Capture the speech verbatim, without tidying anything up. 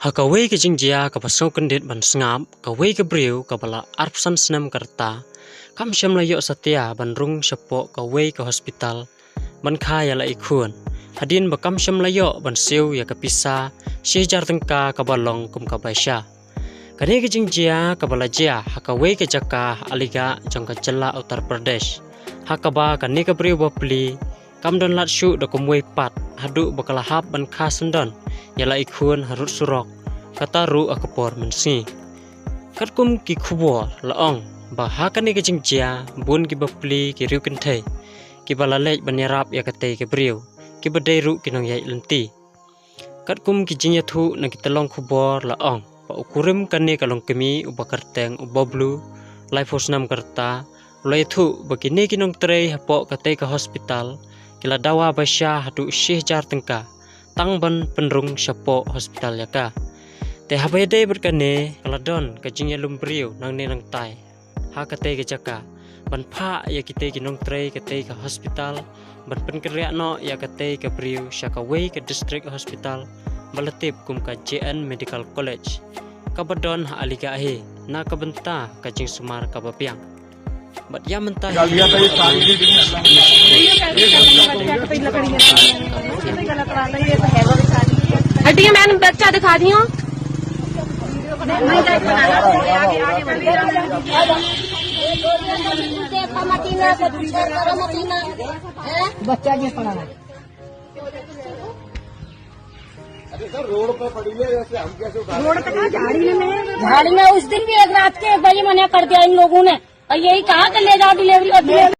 Ha kawei ka jingjia kaba sngewkyndit ban sngap, kawei ka briew kaba la arphew san snem ka rta kam shym la ïoh satia ban rung shapoh kawei ka hospital ban kha ïa la i khun, hadien ba kam shym la ïoh ban siew ïa ka pisa shi hajar tyngka kaba long kum ka baisha. Kane ka jingjia kaba la jia ha kawei ka jaka ha Aligarh jong ka jylla Uttar Pradesh, ha kaba kane ka briew bapli kam don lad shuh da kumwei pat haduh ba ka la hap ban kha syndon ïa la i khun harud surok, kata ruh ha ka por mynsngi. Katkum ki khubor la ong ba ha kane ka jingjia bun ki bapli ki riewkynthei kiba la leit ban ïarap ïa katei ka briew, kiba dei ruh ki nongïaid lynti. Katkum ki jingïathuh na ki tyllong khubor la ong ba u kurim kane ka longkmie uba kyrteng u Bablu, laiphew snem ka rta, u la ïathuh ba kine ki nongtrei hapoh katei ka hospital ki la dawa baisha haduh shi hajar tyngka tang ban pynrung shapoh hospital ïa ka. Te haba ïadei bad kane, ka la don ka jingïalum briew nangne nangtai ha katei ka jaka ban phah ïa kitei ki nongtrei katei ka hospital ban pynkynriah noh ïa katei ka briew sha kawei ka district hospital ba la tip kum ka J N Medical College, kaba don ha Aligarh hi, na ka bynta ka jingsumar kaba biang. Bad ïa mynta hi, हटिए, मैंने बच्चा दिखा दी हूँ। बच्चा नहीं पड़ा है। अरे सर, रोड पे पड़ी है, ऐसे हम कैसे उठा? रोड पे कहाँ, झाड़ी में? झाड़ी में उस दिन भी एक रात के एक बजे मना कर दिया इन लोगों ने, और यही कहा कि ले जाओ डिलीवरी, और डिलीवरी